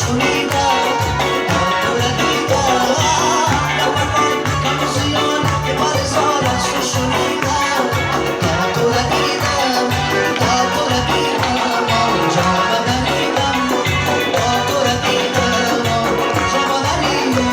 Шунидам, то туро дидам. Гапҳои кам ва зиёд, ки паризод аз ту шунидам, то туро дидам, то туро дидам, ҷома даридам, то туро дидам, ҷома даридам.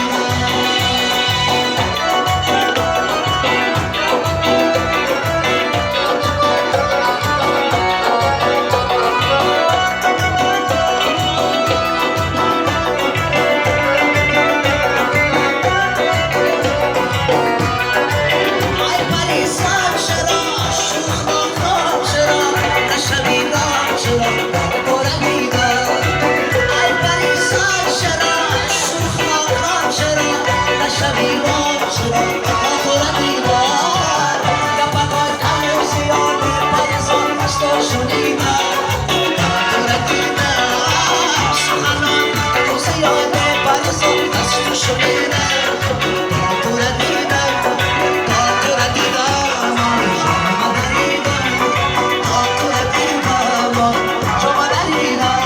Ай паризод, чаро шӯх нохоб, чаро нашнидам, чаро туро дидам? Ай паризод, чаро шӯх нохоб, чаро нашнидам, чаро туро дидам? Гапҳои кам ва зиёд, паризод аз ту шунидам, то туро дидам. Суханон кам ва зиёд, паризод аз ту шунидам, то туро дидам, то туро дидам, ҷома даридам, то туро дидам, ҷома даридам.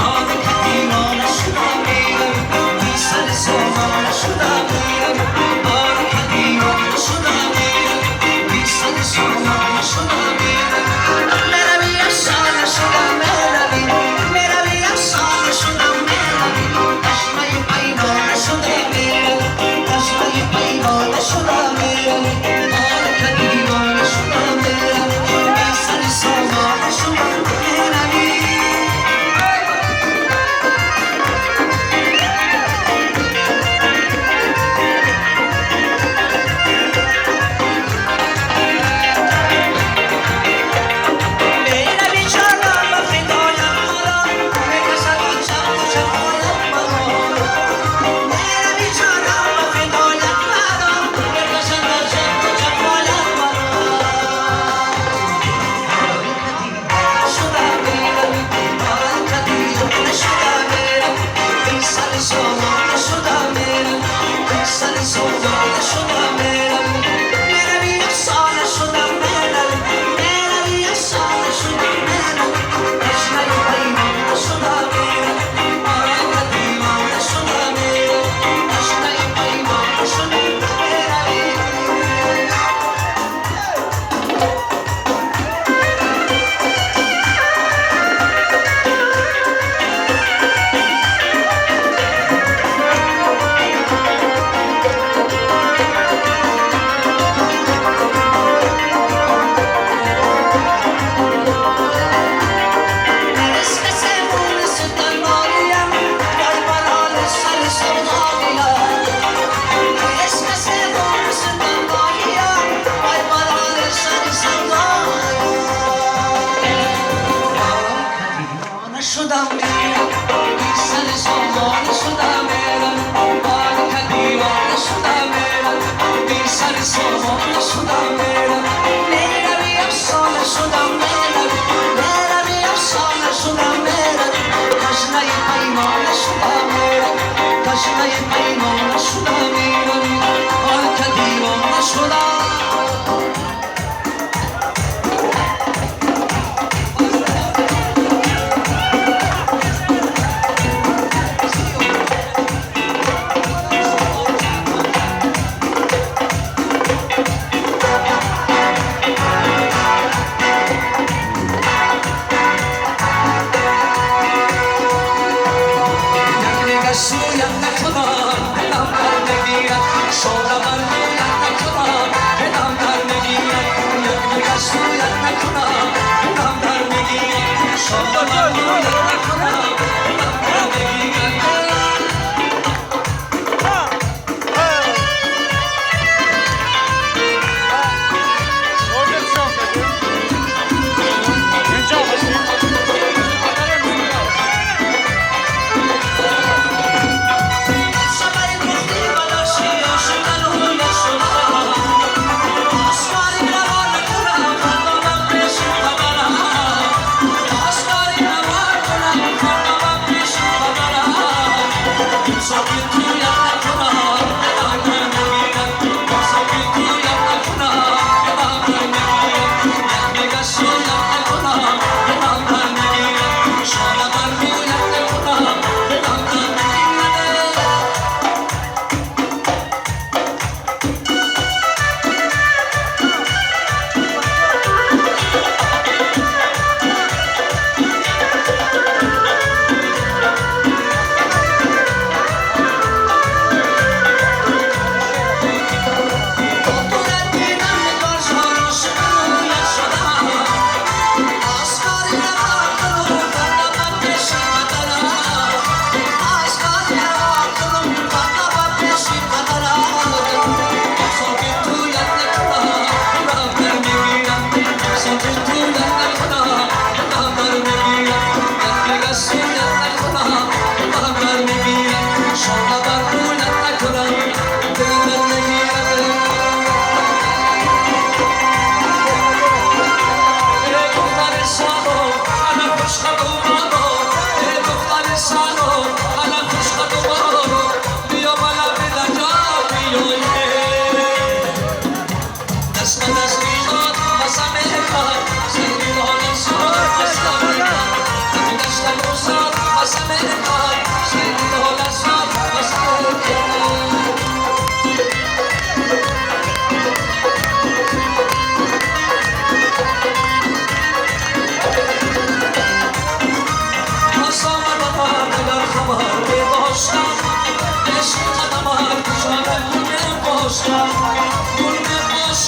Он ки девона шудам мерам, бесару сомона шудам мерам. Он ки девона шудам мерам, бесару сомона шудам мерам. Мерави, афсона шудам мерави, мерави, афсона шудам мерави. Чашмаи паймона шудам мерам, чашмаи паймона шудам мерам. Он ки девона шудам мерам, бесару сомона шудам мерави. Мерави, ҷонам, ба фидоям маро, мекашад он чаму чапоям маро. Мерави, ҷонам, ба фидоям маро, мекашад он чаму чапоям маро. Шудам мерави, он ки девона шудам мерави, бесару сомона шудам мерави, бесару сомона шудам мерави. Мерави, афсона шудам мерави, мерави, афсона шудам мерави. Чашмаи паймона шудам мерави, он ки девона шудам мерави, чашмаи паймона шудам мерави. Шудам мерам, бесару сомона шудам мерам. Он ки девона шудам мерам, бесару сомона шудам мерам. Мерави, афсона шудам мерави, мерави, афсона шудам мерави. Ташнаи паймона шудам мерам, ташнаи паймона шудам мерави. Он ки девона шудам.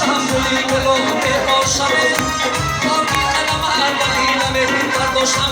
باشم گلی گلو باشم خاکی قدم دلیلم برداشتم.